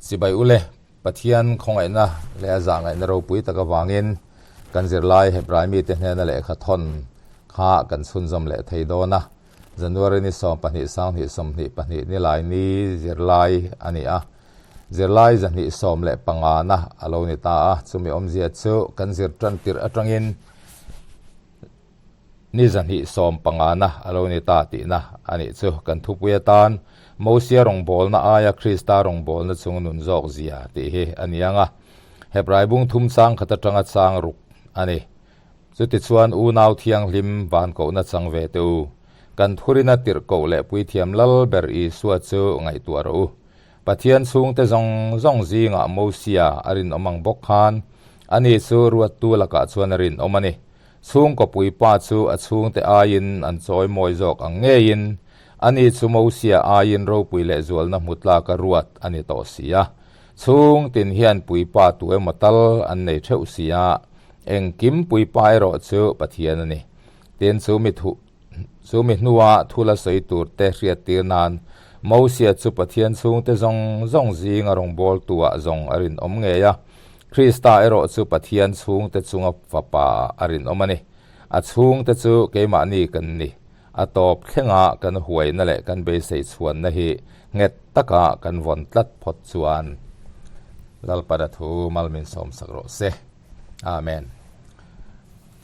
Chibai ule, Pathian khawngaihna leh a zahngaihna ropui tak avangin kan zirlai Hebrai mite hnena lehkha thawn kha kan chhunzawm leh thei dawn a. January ni 12 sanghnih 22 nilai ni zirlai a ni a. Zirlai 215 na a lo ni ta a, chumi awmzia chu kan zir tan tirh atangin Ni 215 na a lo ni ta tihna a nih chu. Kan thupui atan Mosia rawngbawlna aia Krista rawngbawlna chung nun zawk zia tih hi a ni ang a. Hebrai bung thum chang khat atanga chang ruk a ni. Chutichuan unau thianghlim van kohna chang ve teh u. Kan thurina tirh koh leh puithiam lal ber Isua chu ngaihtuah rawh u. Pathian chhungte zawng zawng zingah Mosia a rinawm ang bawk khan ani chu ruattu lakah chuan a rinawm a ni. Chhungkaw puipa chu a chhungte aiin an chawi mawi zawk ang ngeiin ani chu Mosia aiin ropui leh zualna hmu tlaka ruat a ni tawh si a. Chhung tin hian puipa tu emaw tal an nei theuh si a, engkim puipa erawh chu Pathian a ni. Tin, chu mi thu Chu mi hnua thula sawi tur te hriattir nan Mosia chu Pathian chhungte zawng zawng zinga rawngbawltuah zawng a rinawm ngei a. Krista erawh chu Pathian chhungte chunga fapa a rinawm a ni. A chhungte chu keimahni kan ni. A tawp thlenga kan huaina leh kan beisei chhuanna hi nghet taka kan vawn tlat phawt chuan Lalpara thu mal min sawmsak rawh se. Amen.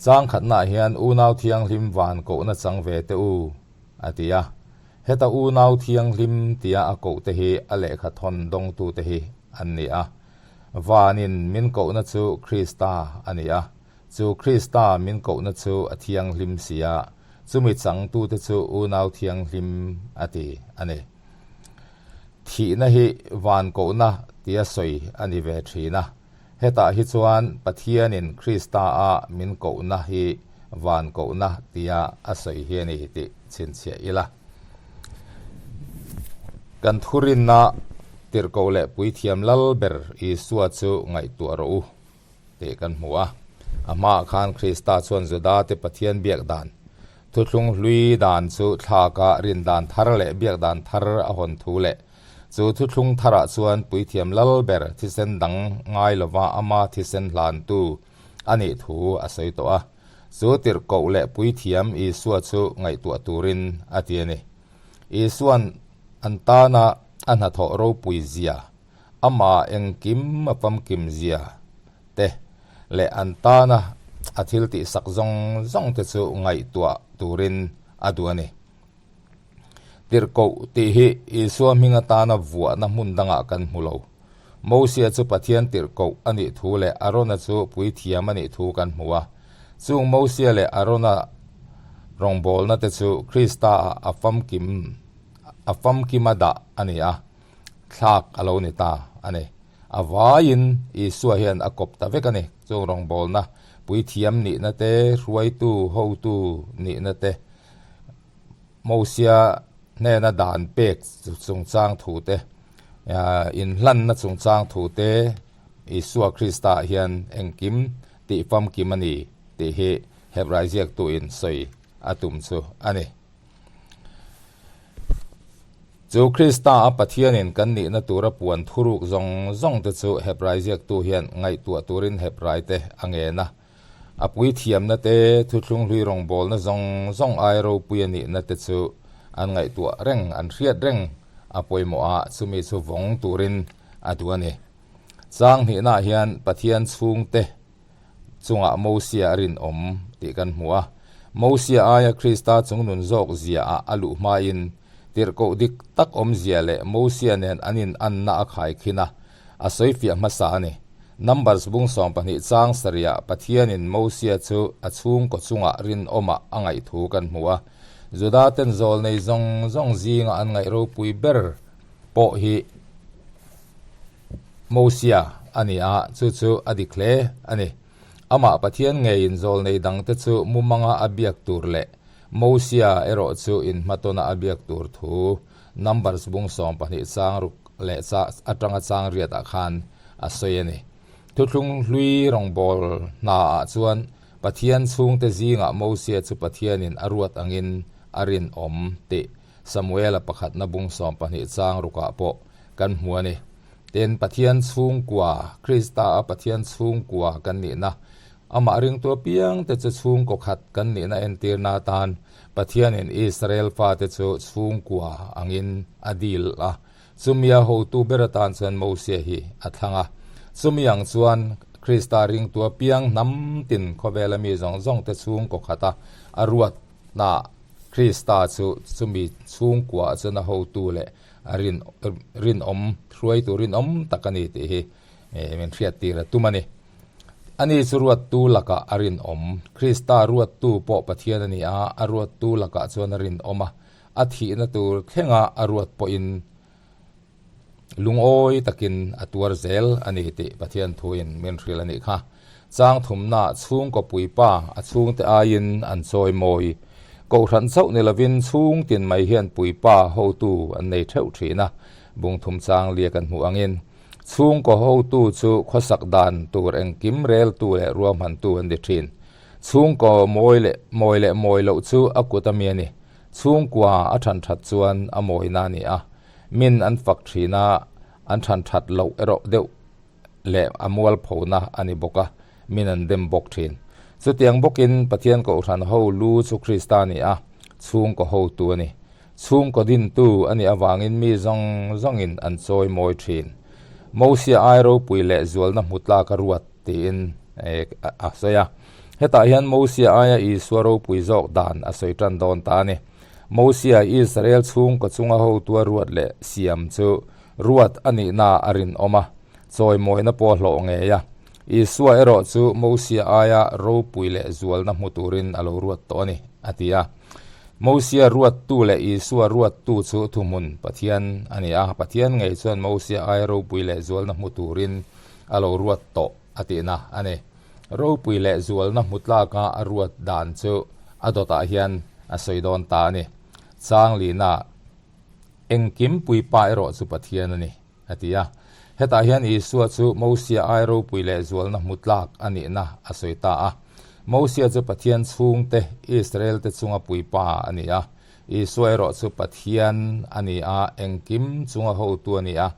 Chang khatnaah hian unau thianghlim van kohna chang ve teh u, a ti a. Heta unau thianghlim tia a kohte hi a lehkha thawn dawngtute hi an ni a. Vanin min kohna chu Krista a ni a. Chu Krista min kohna chu a thianghlim si a, chumi changtute chu unau thianghlim a ti a ni. Thihna hi van kohna tia sawi a ni ve thin a. Hetah hi chuan Pathianin Krista-a min kohna hi van kohna tia a sawi hi a ni tih chhinchhiah ila. Kan thurinna tirhkoh leh puithiam lal ber Isua chu ngaihtuah rawh u tih kan hmu a. A hmaah khan Krista chuan Judate Pathian biak dan, thuthlung hlui dan chu thlaka rin dan thar leh biak dan thar a hawn thu leh Chu thuthlung tharah chuan puithiam lal ber thisen dang ngai lova ama thisen hlantu a nih thu a sawi tawh a. Chu tirhkoh leh puithiam Isua chu ngaihtuah turin a ti a ni. Isua'n an tana a hnathawh ropui zia, ama engkim a famkim zia te leh an tana a thil tihsak zawng zawng te chu ngaihtuah turin a duh a ni. Tirhkoh tih hi Isua hming atana vuahna hmun dangah kan hmu lo. Mosia chu Pathian tirhkoh a nih thu leh Arona chu puithiam a nih thu kan hmu a. Chung Mosia leh Arona rawngbawlna te chu Krista-ah a famkim a famkima dah a ni a, thlak a lo ni ta a ni. A vaiin Isua hian a kawp ta vek a ni. Chung rawngbawlna puithiam nihna te, hruaitu, hotu nihna te, Mosia hnena dan pek chungchang thu te, inhlanna chungchang thu te Isua Krista ah hian engkim tih famkim a ni tih hi Hebrai ziaktuin sawi a tum chu a ni. Chu Krista a Pathianin kan nihna tura puan thuruk zawng zawng te chu Hebrai ziaktu hian ngaihtuah turin Hebrai te a ngen a. A puithiamna te, thuthlung hlui rawngbawlna zawng zawng ai ropui a nihna te chu an ngaihtuah reng, an hriat reng a pawimawh a, chumi chu vawng turin a duh a ni. Chang hnihnaah hian Pathian chhungte chungah Mosia a rinawm tih kan hmu a. Mosia aia Krista chungnun zawk ziaah a luh hmain tirhkoh dik tak awmzia leh Mosia nen an inanna a khaikhin a, A sawifiah hmasa a ni. Numbers bung 12 chang sarihah Pathianin Mosia chu a chhungkaw chungah rinawmah a ngaih thu kan hmu a. Juda ten zawl nei zawng zawng zinga an ngaih ropui ber pawh hi Mosia a ni a, chu chu a dik hle a ni. Amah Pathian ngeiin zawl nei dangte chu mumanga a biak tur leh Mosia erawh chu inhmatawna a biak tur thu Numbers bung 12 chang ruk leh cha atanga chang riatah khan a sawi a ni. Thuthlung hlui rawngbâwl hnaah chuan Pathian chhungte zingah Mosia chu Pathianin a ruat angin a rinawm tih Samuela pakhatna bung 12 chang rukah pawh kan hmu a ni. Tin, Pathian chhungkua, Krista a Pathian chhungkua kan nihna, amah ringtu apiangte chu chhungkaw khat kan nihna entirna atan Pathianin Israel fate chu chhungkua angin a dil a. Chumia hotu ber atan chuan Mosia hi a thlang a. Chumi ang chuan Krista ringtu apiang hnam tin khawvela mi zawng zawngte chhungkaw khata a ruatnaah Krista chu chumi chhungkuaah chuan a hotu leh a rin rinawm hruaitu rinawm tak a ni tih hi min hriattir a tum a ni. Ani chu ruattu lakah a rinawm. Krista ruattu pawh Pathian a ni a, a ruattu lakah chuan a rinawm a. A thihna tur thlenga a ruat pawhin lungawi takin a tuar zel a ni tih Pathian thuin min hrilh a nih kha. Chang thumna chhungkaw puipa a chhungte aiin an chawi mawi. Kohhran chauh ni lovin chhung tin mai hian puipa hotu an nei theuh thin a, bung thum chang lia kan hmuh angin chhungkaw hotu chu khawsak dan tur engkim reltu leh ruahmantu an ni thin. Chhungkaw mawi leh mawi leh mawi loh chu a kut ami a ni. Chhungkua a than that chuan a mawina a ni a, min an fak thin a, an than that loh erawh deuh leh a mualphona a ni bawk a, min an dem bawk thin. Chutiang bawkin Pathian Kohhran ho lu chu Krista a ni a, chhungkaw hotu a ni. Chhungkaw dintu a nih avangin mi zawng zawngin an chawi mawi thin. Mosia ai ropui leh zualna hmu tlak a ruat tiin a sawi a. Hetah hian Mosia aia Isua ropui zawk dan a sawi tan dawn ta a ni. Mosia Israel chhungkaw chunga hotu a ruat leh siam chu Ruat a nihna a rinawm a, chawimawina pawh a hlawh ngei a. Isua erawh chu Mosia aia ropui leh zualna hmu turin a lo ruat tawh a ni, a ti a. Mosia ruattu leh Isua ruattu chu thuhmun Pathian a ni a, Pathian ngei chuan Mosia aia ropui leh zualna hmu turin a lo ruat tawh a tihna a ni. Ropui leh zualna hmu tlaka a ruat dan chu a dawtah hian a sawi dawn ta a ni. Chang lina. Engkim puipa erawh chu Pathian a ni, a ti a. Hetah hian Isua chu Mosia ai ropui leh zualna hmu tlak a nihna a sawi ta a. Mosia chu Pathian chhungte, Israelte chunga puipa a ni a. Isua erawh chu Pathian a ni a, engkim chunga hotu a ni a.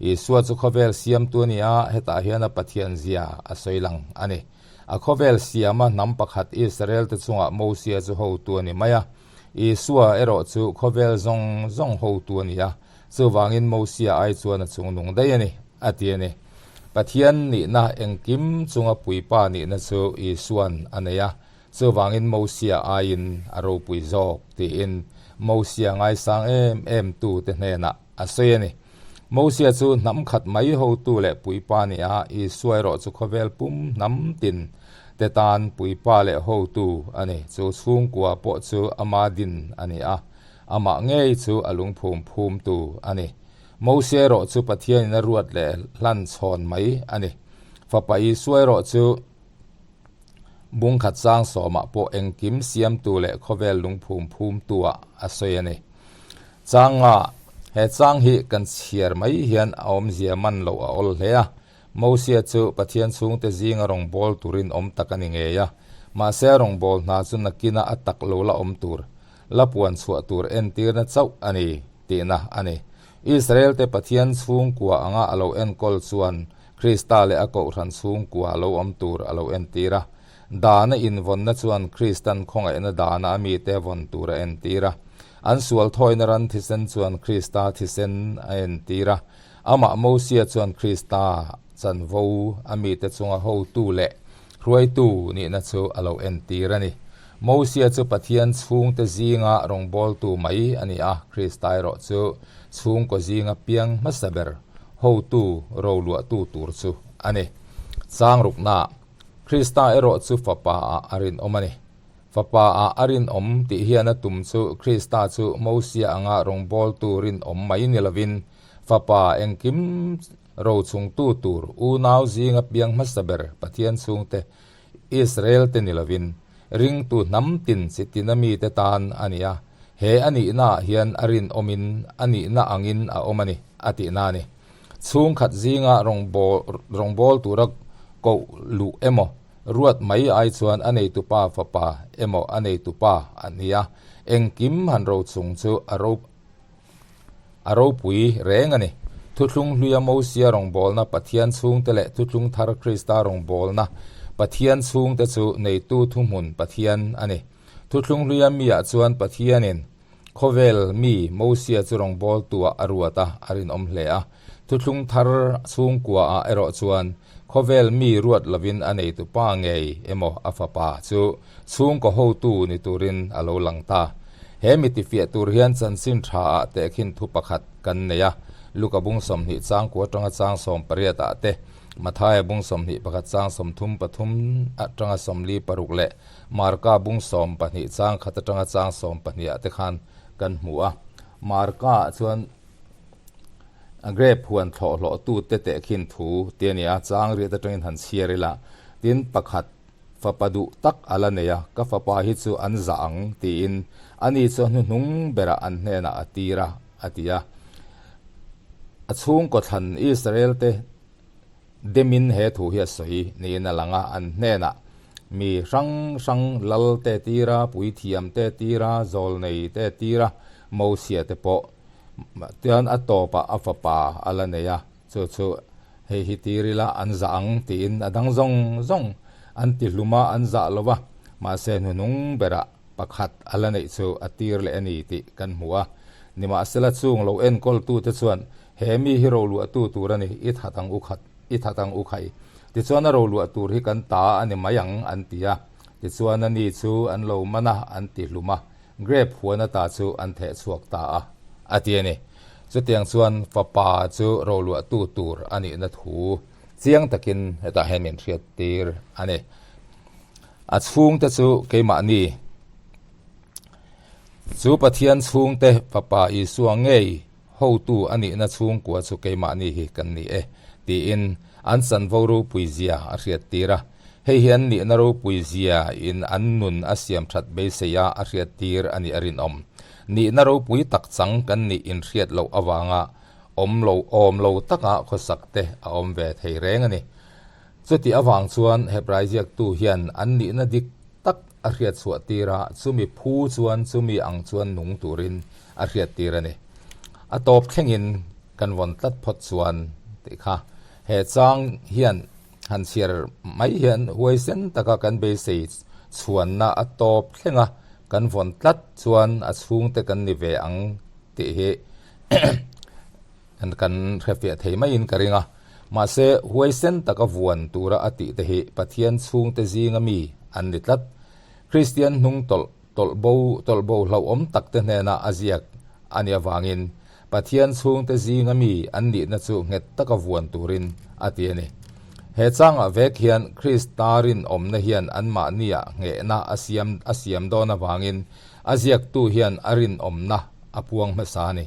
Isua chu khawvel siamtu a ni a, hetah hian a Pathian zia a sawi lang a ni. A khawvel siama hnam pakhat Israelte chungah Mosia chu hotu a ni mai a. Isua erawh chu khawvel zawng zawng hotu a ni a, chuvangin Mosia ai chuan a chungnung daih a ni, a ti a ni. Pathian nihna engkim chunga puipa nihna chu Isua'n a nei a, chuvangin Mosia aiin a ropui zawk, tiin Mosia ngaisang em em tute hnenah a sawi a ni. Mosia chu hnam khat mai hotu leh puipa a ni a, Isua erawh chu khawvel pum hnam tin te tan puipa leh hotu a ni. Chu chhungkua pawh chu ama din a ni a, amah ngei chu a lungphum phumtu a ni. Mosia erawh chu Pathianin a ruat leh hlan chhawn mai a ni. Fapa Isua erawh chu bung khat sang sawmah pawh engkim siamtu leh khawvel lungphum phumtuah a sawi a ni. Changa, he chang hi kan chhiar mai hian a awmzia man loh a awl hle a. Mosia chu Pathian chhungte zinga rawngbâwl turin awm tak a ni ngei a. Mahse a rawngbâwl hna chu nakina a tak lo la awm tur, la puan chhuah tur entirna chauh a ni tihna a ni. Israelte Pathian chhungkua anga a lo enkawl chuan Krista leh a Kohhran chhungkua lo awm tur a lo entir a. Dana invawnna chuan Kristan khawngaihna dana a mite vawn tur a entir a. An sual thawina ran thisen chuan Krista thisen a entir a. Amah Mosia chuan Krista chanvo a mite chunga hotu leh hruaitu nihna chu a lo entir a ni. Mosia chu Pathian chhungte zinga rawngbawltu mai a ni a, Krista erawh chu chhungkaw zinga piang hmasa ber hotu roluahtu tur chu a ni. Changrukna. Krista erawh chu Fapa ah a rinawm a ni. Fapa ah a rinawm tih hian a tum chu Krista chu Mosia anga rawngbawltu rinawm mai ni lovin Fapa engkim rochungtu tur unau zinga piang hmasa ber Pathian chhungte Israel te ni lovin ringtu hnam tin chi tina mite tan a ni a, he a nihna ah hian a rinawmin a nihna angin a awm a ni a tihna a ni. Chhungkhat zinga rawngbâwl tura koh luh emaw, ruat mai ai chuan a neitupa fapa emaw a neitupa a ni a, engkim han rochung chu a ropui reng a ni. Thuthlung hluia Mosia rawngbawlna Pathian chhungte leh Thuthlung thar Krista rawngbawlna Pathian chhungte chu neitu thuhmun Pathian a ni. Thuthlung hluia miah chuan Pathianin khawvel mi Mosia chu rawngbawltuah a ruat a, a rinawm hle a. Thuthlung thar chhungkuaah erawh chuan khawvel mi ruat lovin a neitu pa ngei emaw a fapa chu chhungkaw hotu ni turin a lo lang ta. He mi tifiah tur hian chanchin thaah tehkhin thu pakhat kan nei a, Luka bung 20 chang kua atanga chang 18 ah te, Mathaia bung 21 chang 33 atanga 46 leh Marka bung 12 chang khat atanga chang 12 ah te khan kan hmu a. Marka ah chuan grape huan thlawh hlawh tu te tehkhin thu ti a ni a, chang riat atangin han chhiar ila, tin pakhat Fapa duh tak a la nei a, ka fapa hi chu an zah ang, tiin ani chu a hnuhnung berah an hnenah a tir a, a ti a. A chhungkaw thlan Israel-te demin he thu hi a sawi niin a lang a, an hnenah mi hrang hrang lal te tir a, puithiam te tir a, zawlnei te tir a, Mosia te pawh tian a tawpah a fapa a la nei a. Chu chu hei hi tir ila an zah ang tiin a dang zawng zawng an ti hlum a, an zah lo va, mahse hnuhnung berah pakhat a la neih chu a tir leh a ni tih kan hmu a. Nimahsela chung lo enkawltute chuan he mi hi roluahtu tur a ni, i that ang u khat, i that ang u khai. Tichuan a roluah tur hi kan ta a ni mai ang an ti a. Tichuan a ni chu an lo man a, an ti hlum a. Grape huan ata chu an theh chhuak ta a, a ti a ni. Chutiang chuan fapa chu roluahtu tur a nihna thu chiang takin hetah hian min hriattir a ni. A chhungte chu keimahni, chu Pathian chhungte Fapa Isua ngei hotu a nihna chhungkua chu keimahni hi kan ni e, tiin an chanvo ropui zia a hriattir a. Hei hi an nihna ropui zia in an nun a siam that beisei a a hriattir a nih a rinawm. Nihna ropui tak chang kan nih inhriat loh avanga awm lo awm lo taka khawsak te a awm ve thei reng a ni. Chutih avang chuan Hebrai ziaktu hian an nihna dik tak a hriat chhuah tir a, chumi phu chuan chumi ang chuan nung turin a hriat tir a ni. A tawp thlengin kan vawn tlat phawt chuan tih kha he chang hian han chhiar mai hian huaisen taka kan beisei chhuanna a tawp thlenga kan vawn tlat chuan a chhungte kan ni ve ang tih hi Kan hrefiah thei maiin ka ring a, mahse huaisen taka vuan tura a tih te hi Pathian chhungte zinga mi an ni tlat. Kristian hnung tawlh tawlh bo tawlh bo hlauhawm tak te hnena a ziak a nih avangin Pathian chhungte zinga mi an nihna chu nghet taka vuan turin a ti a ni. He changah vek hian Krista rinawmna hian anmahniah nghehna a siam a siam dawn avangin a ziaktu hian a rinawmna a puang hmasa a ni.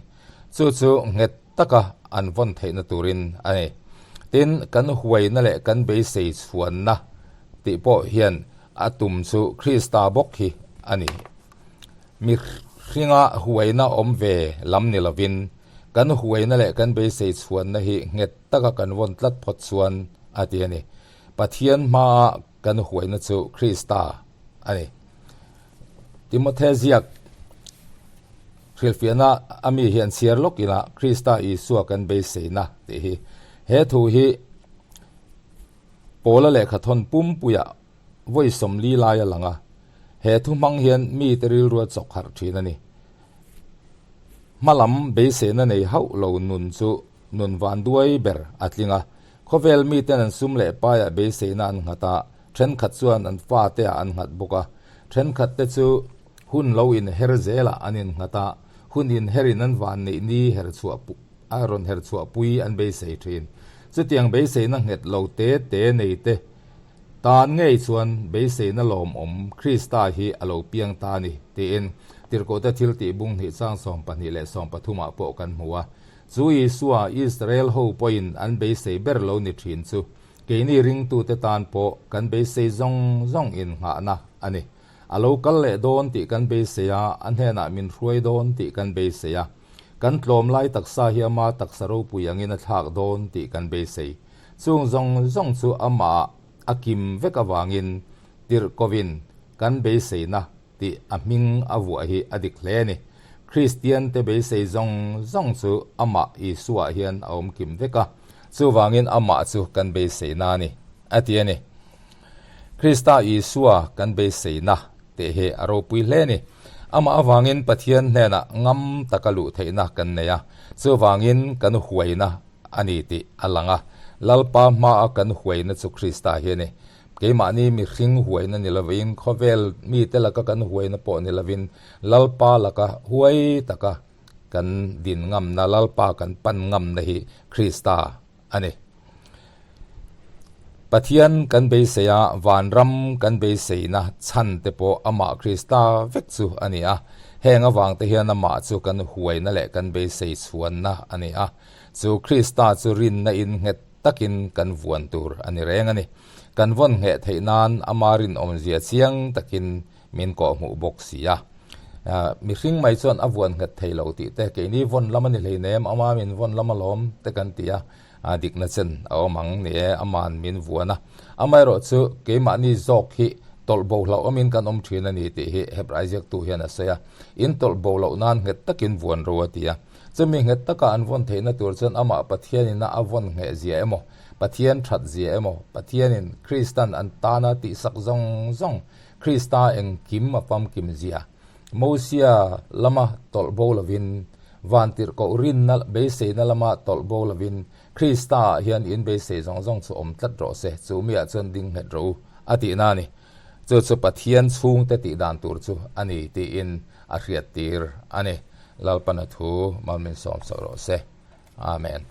Chu chu nghet taka an vawn theihna turin a ni. Tin, kan huaina leh kan beisei chhuanna tih pawh hian a tum chu Krista bawk hi a ni. Mihringa huaina awm ve lam ni lovin, kan huaina leh kan beisei chhuanna hi nghet taka kan vawn tlat phawt chuan a ti a ni. Pathian hmaa kan huaina chu Krista a ni. Timothe ziak hrilhfiahna a mi hian chhiar lawk ila Krista Isua kan beiseina tih hi. He thu hi Paula lehkha thawn pumpuiah vawi 40 lai a lang a. He thu hmang hian mite rilru a chawk harh thin a ni. Hmalam beiseina nei hauh lo nun chu nun van duai ber a tling a. Khawvel miten an sum leh paiah beiseina an nghat a, thenkhat chuan an fate ah an nghat bawk a. Thenkhat te chu hun lo inher zelah an innghat a, hun inherin an van neih ni her chhuah a rawn her chhuah pui an beisei thin. Chutiang beiseina nghet lo te te nei te tan ngei chuan beiseina lawmawm Krista hi a lo piang ta a ni, tiin Tirhkohte thiltih bung hnih chang 12 leh 13 ah pawh kan hmu a. Chu Isua, Israel ho pawhin an beisei ber lo ni thin chu keini ringtute tan pawh kan beisei zawng zawng innghahna a ni. A lo kal leh dawn tih kan beisei a, a hnenah min hruai dawn tih kan beisei a. Kan tlawm lai taksa hi ama taksa ropui angin a thlak dawn tih kan beisei. Chung zawng zawng chu amah a kim vek avangin tirhkovin kan beiseina tih a hming a vuah hi a dik hle a ni. Kristiante beisei zawng zawng chu amah Isuaah hian a awm kim vek a, chuvangin amah chu kan beiseina a ni, a ti a ni. Krista Isua kan beiseina tih hi a ropui hle a ni. Amah avangin Pathian hnenah ngam taka luh theihna kan nei a, chuvangin kan huaina a ni tih a lang a. Lalpa hmaa kan huaina chu Krista hi a ni. Keimahni mihring huaina ni lovin, khawvel mite laka kan huaina pawh ni lovin, Lalpa laka huai taka kan din ngamna, Lalpa kan pan ngamna hi Krista a ni. Pathian kan beisei a, vanram kan beiseina chhan te pawh amah Krista vek chu a ni a. Heng avang te hian amah chu kan huaina leh kan beisei chhuanna a ni a. Chu Krista chu rinna in nghet takin kan vuan tur a ni reng a ni. Kan vawn ngheh theih nan ama rinawmzia chiang takin min kawhhmuh bawk si a. Mihring mai chuan a vuan nghet thei lo tih te, keini vawn lam a ni hleinem, ama min vawn lam alawm te kan ti a, dikna chen a awm ang ni e, ama'n min vuan a. Amaherawh chu keimahni zawk hi tawlh bo hlauh awmin kan awm thin a ni tih hi Hebrai ziaktu hian a sawi a, in tawlh bo loh nan nghet takin vuan ro a ti a. Chumi nghet taka an vawn theihna tur chuan amah Pathianina a vawn ngheh zia emaw, Pathian that zia emaw, Pathianin Kristan an tana tihsak zawng zawng Krista engkim a famkim zia. Mosia lama tawlh bo lovin, vantirhkoh rinna beiseina lama tawlh bo lovin, Krista ah hian in beisei zawng zawng chu awm tlat rawh se, chu miah chuan ding nghet rawh u, a tihna a ni. Chu chu Pathian chhungte tih dan tur chu a ni tiin a hriattir a ni. Lalpana thu mal min sawm sawh rawh se. Amen.